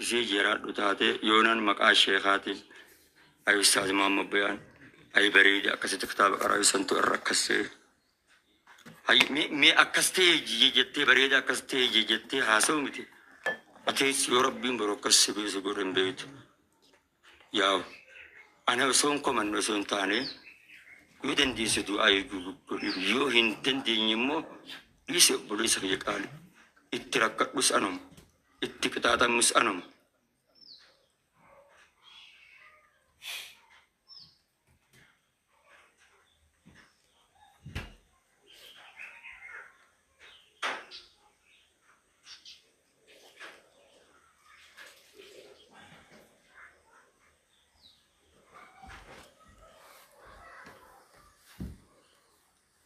Gisee jiraadhu taate yoonaan maqaa sheekaatiin ay Ustaaz Muhammad Bayaan ay bareeda akkasitti kitaaba qaraayu santu irra akkas ta'e. Hay mee akkas ta'e jettee bareeda akkas ta'e jettee haasa'u miti. Atees yoo Rabbiin boru akkas si beesu godhe hin beektu. Yaa ana osoo hin komanne osoo hin taane yoo dandeesse du'aa godhiif, yoo hin dandeenye immoo dhiisi obboleessa kiyya qaali. Itti rakkadhus anuma, itti qixaaxamus anuma.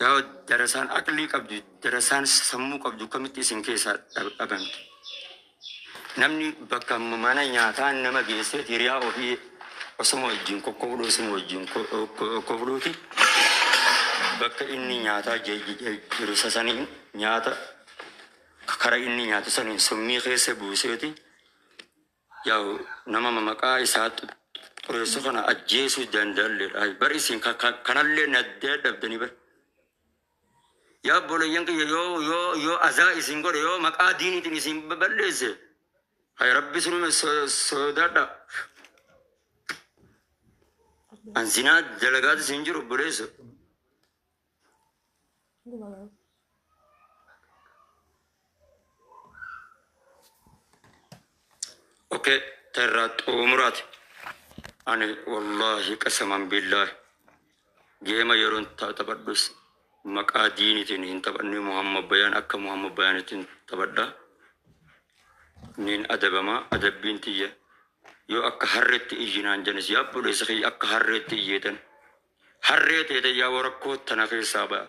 Yaa darasaan aqlii qabdu, darasaan sammuu qabdu kamitti isin keessaa dhabamte? Namni bakka mana nyaataa nama geessee hiriyaa ofii osuma wajjin kokkofluu osuma wajjin kokkofluuti bakka inni nyaataa jiru sasaniin nyaata kara inni nyaatu saniin summii keessa buuseeti yaa nama maqaa isaa xureessu kana ajjeesuu danda'alleedha. Bar isin kanallee na dadhabdanii bar. Yaa obboleeyyan kiyya, yoo yoo yoo azaa isin godhe, yoo maqaa diiniitiin isin balleesse, hay Rabbi sinuma sodaadha. An zinaa dalagaati isin jiru, obboleessa. Okay, terraa xumuraati. Ani wallaahi qasaman billaahi geema yeroon taphadhus maqaa diiniitiin hin taphanne. Muhammad Bayaan akka Muhammad Bayaanitiin taphadha. Niin adabama. Adabbiin tiyya yoo akka harreetti iyyinaan janis, yaa obboleessa kiyya, akka harreetti iyyeetan harree teete yaa rakkoo tana keessaa ba'a.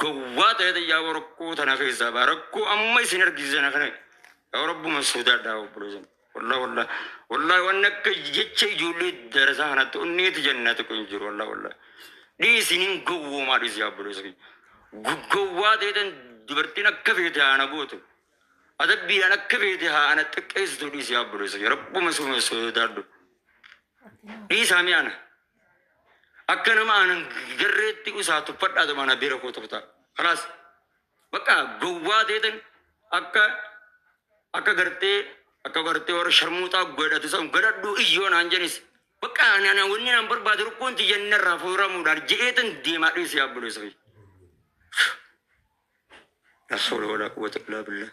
Gowwaa teete yaa rakkoo tana keessaa ba'a. Rakkoo amma isin argisiisan kana yaa Rabbuma sodaadhaa, obboleessa. Wallah wallah wallahi, wanni akka jecha ijoollee darasaa kanatti onneeti jannaa tokko hin jiru. Wallah wallah, dhiisiniin gowwoomaa, dhiisi yaa obboleessa kiyya. Gowwaa teetan dubartiin akka feete haa na gootu. Adabbiidhaan akka feete haa ana xiqqeessitu, dhiisi yaa obboleessa kiyya. Rabbuma suma sodaadhu. Dhiisaa mi'a ana. Akka nama aanan garreetti usaa tuffadhaatuma ana bira koo tokko ta'a. Kalaas bakka gowwaa teetan akka gartee warra sharmuuxaa godhatu san godhadhu iyyoo naan jedhis. Bakka ani ana wanni naan barbaadu rukkuun tiyya narraa fuuramuudhaan je'eetan deemaa, dhiisi yaa obboleessa kiyya. La hawla wala quwwata illaa billah.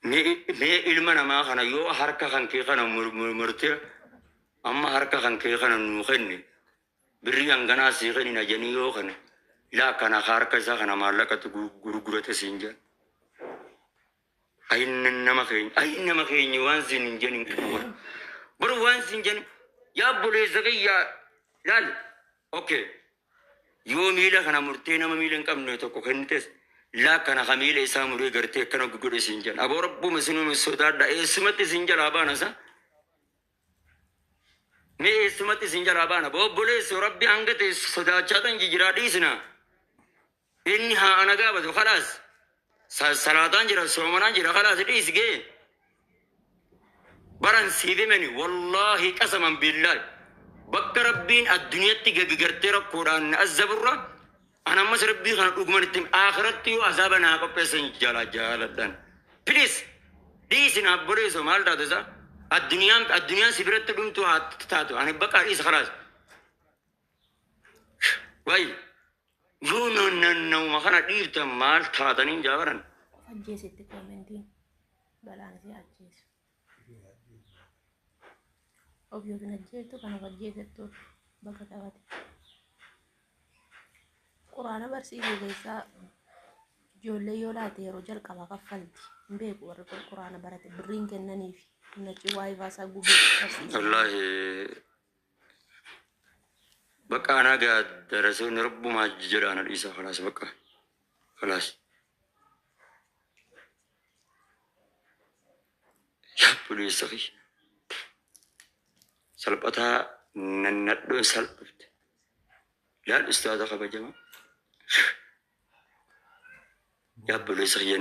Mee ilma namaa kana yoo harka kan kee kana murtee amma harka kan kee kana nuu kenni, birrii hanganaa sii kennina jedhanii yoo kana laa kana harka isaa kana maallaqatu gurgurate siin jedhan. Ay nama keenya, ay nama keenya, waan siin hin jedhin qabu. Bar waan siin jedhin, yaa obboleessa kiyyaa, laal, okay, yoo miila kana murtee nama miila hin qabne tokko kennites, laa kana ka miila isaa muree gartee akkana godhe siin jedhan. Aboo Rabbuma isinuma sodaadha, eessumatti isin jalaa baana sa? Mee eessumatti isin jalaa baana? Obboleessoo, Rabbi hanga ta'e sodaachaa tan jijiraa dhiisna. Inni haa ana gaafatu, kalaas. Salaataan jira, soomanaan jira, kalaas dhiisi gee. Baran siif himani, wallaahi qasaman billaahi. Bakka Rabbiin addunyaatti gartee rakkoodhaan na azaburra an ammas Rabbii kana dhuguman itti akhiratti yoo azaaba naa qopheessan jala jaaladhan. Please dhiisi naaf boleessoo, maal taatu isa? Addunyaan si biratti dhumtu haa taatu, ani bakka dhiisi, kalaas. Wayi yoo nama kana dhiiftan maal taataniin jaabaran? Of ajjeesitti koomentiin balaan isii ajjeesu. Of yookiin ajjeestu kan of ajjeesettu bakka qabate. Quraana barsiisuu keessaa ijoollee yoo laate yeroo jalqabaa kaffalti. Hin beeku, warri kun quraana barate birriin kennaniif nachi waa'ee baasaa gubee barsiisa. Wallaahi. Bakka anaa gaa darasoonni rabbumaa jedha ana dhiisa khalaas bakka khalaas. Yaa obboleessa kiyya. Salphataa nannadhoon salphifte. Laal ustaaza kabajamaa. Yaa obboleessa kiyya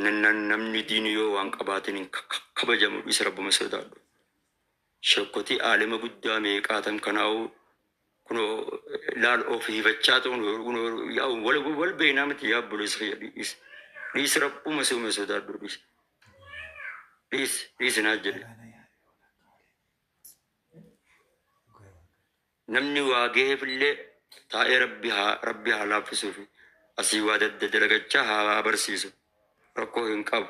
namni diini yoo waan qabaatin hin kabajamu dhiisa rabbuma sodaadhu. Shekkotii aalima guddaa meeqaatam kanaa'uu kunoo laal of hifachaa ta'uun kunoo yaa wal wal beeknaa miti yaa obboleessa kiyya dhiisi. Dhiisi rabbuma si'ume sodaadhu dhiisi. Dhiisi dhiisi naa jedhe. Namni waa gaheefillee taa'ee rabbi haa rabbi haa laaffisuufi asii waa daddalagachaa haa barsiisu rakkoo hin qabu.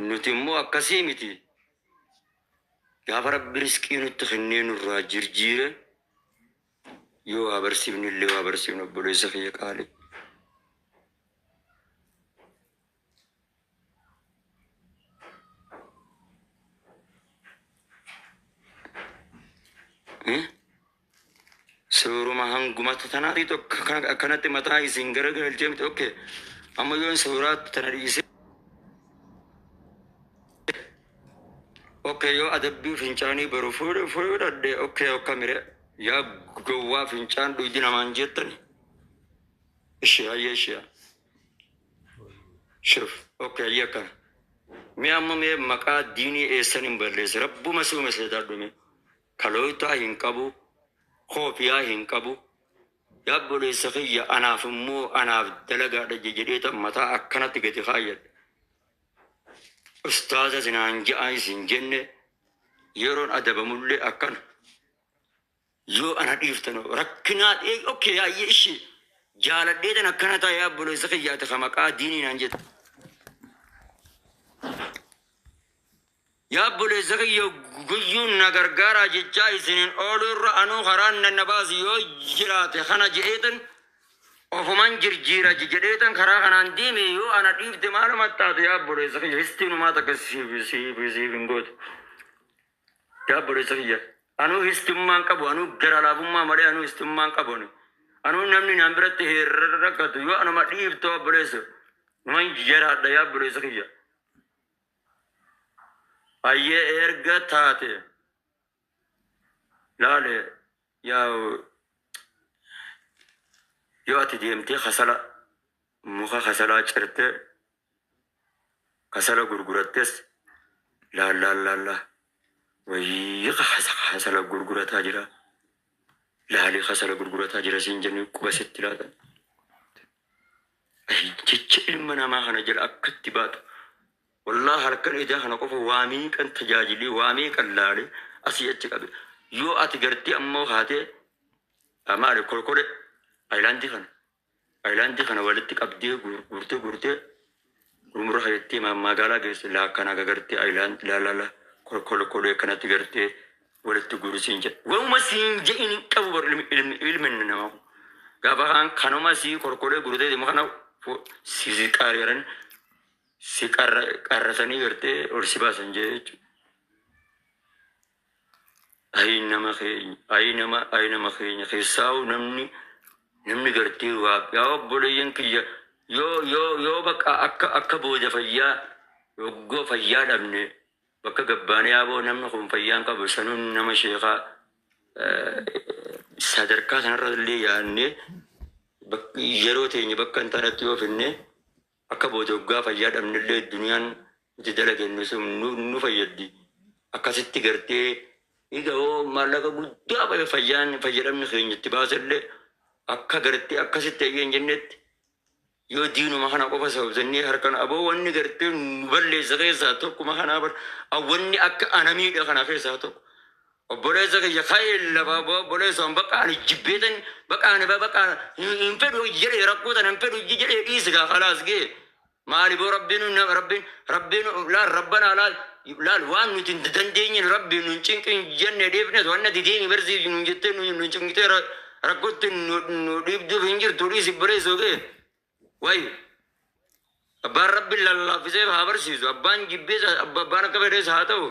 Nuti immoo akkasii miti. Gaafa rabbi risqii nutti kennee nurraa jirjiire yoo waa barsiifne illee waa barsiifne obboleessa kiyya qaalii. Suuruma hanguma tanaati tokko akkanatti mataa isin garagalchee miti okay. Amma yoon suuraa tana dhiisee okay yoo adabbii fincaanii baru fuudhadhe okay akkamire yaa gowwaa fincaan dhuydi namaan jettani. Ishi hayyee ishee. Shuf okay hayyee akkana. Mee amma mee maqaa diinii eessan hin balleesse rabbuma si uume sodaadhu mee. Kalooytaa hin qabu koofiyaa hin qabu yaa obboleessa kiyya anaaf immoo anaaf dalagaadha jedhee mataa akkanatti gadi kaayyadha. Ustaaza sinaan je'aa isin jenne yeroon adabamullee akkana. Yoo ana dhiiftan rakkinaa okay hayyee ishee jaaladhee tan akkana ta'a yaa obboleessa kiyya ati ka maqaa diinii naan jette. Yaa obboleessa kiyya guyyuun na gargaaraa jechaa isinin ooluu irra anuu karaan na baasu yoo jiraate kana je'eetan ofuman jirjiira jedheetan karaa kanaan deeme yoo ana dhiifte maaluma taate yaa obboleessa kiyya histiinumaa takka siif siif siif hin gootu. Yaa obboleessa kiyya anuu histummaan qabu anuu gara laafummaa malee anuu histummaan qabu ani. Anuu namni naan biratti rakkatu yoo anuma dhiifte obboleessa numan jiraadha yaa obboleessa kiyya. Hayyee erga taate laale yaa yoo ati deemtee kasala muka kasalaa cirtee kasala gurgurattes laal laal laal laal wayii kasala gurgurataa jira laalii kasala gurgurataa jira siin jennee quba sitti laatan. Jecha ilma namaa kana jala akkatti baatu. Wallaahi halkan ijaa kana qofa waa meeqan tajaajilee waa meeqan laalee asii achi qabe. Yoo ati gartee ammoo haatee maali kolkole ayilaandii kana walitti qabdee guurtee guurtee gurmura hayettee magaalaa geesse laakkana gartee ayilaandii laalala kolkolee kanatti gartee walitti guuru siin jedhe. Waanuma siin jedhin hin qabu bar ilmi namaa kun. Gaafa kaan kanuma sii kolkolee guurtee deemu kana si qaari'an si qarrasanii gartee ol si baasan jechuudha. Ayi nama keenya, ayi nama, ayi nama keenya keessaa'u namni namni gartee waa yaa obboleeyyan kiyya yoo yoo yoo bakka akka akka booda fayyaa yoggoo fayyaa dhabne bakka gabbaanee yaaboo namni kun fayyaan qabu sanuun nama sheekaa sadarkaa sanarra illee yaadnee yeroo teenya bakka hin taanetti yoo finne akka booda waggaa fayyaa dhabne illee duniyaan nuti dalagannu sun nu fayyaddi. Akkasitti gartee egaa hoo maallaqa guddaa fayyaan fayyadamni keenya itti baasellee akka gartee akkasitti eeyyee hin jennetti yoo diinuma kana qofa sababsannee harkaan aboo wanni gartee nu balleessa keessaa tokkuma kanaa bar wanni akka ana miidha kana keessaa tokko. Obboleessa kiyya ka'ee lafa obboleessa bakka ani jibbeetan bakka ani bakka hin fedhu jedhee rakkoo tana hin fedhu jedhee dhiisi gaa khalaas gee. Maali boo rabbiin rabbiin rabbiin laal rabbanaa laal laal waan nuti hin dandeenye rabbiin nun cinqin jenne dhiifne wanna dideemi barsiif nun jettee nu cinqitee rakkootti nu dhiibduuf hin jirtu dhiisi obboleessa gee. Wayi abbaan rabbiin lallaaffisee haa barsiisu abbaan jibbees abbaan akka fedhees haa ta'u.